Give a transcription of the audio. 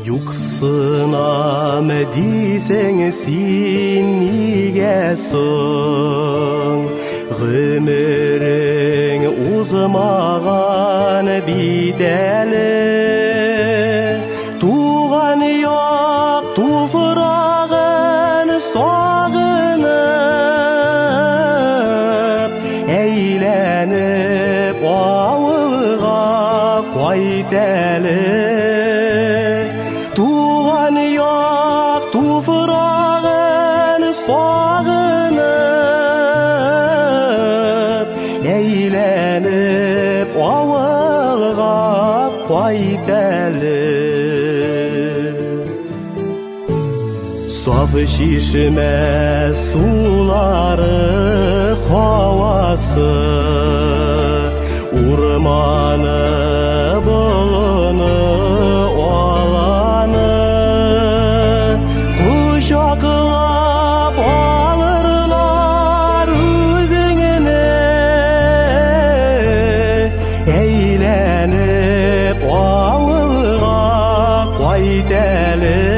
Юксынам дисең син нигә соң? Гомерең узмаган бит әле. Туган як туфрагын сагынып, әйләнеп авылга кайт әле. Туган як туфрагын сагынып, әйләнеп авылга кайт әле. Саф чишмә сулары һавасы, урманы, болыны, аланы кочаклап алырлар үзеңне, әйләнеп авылга кайт әле.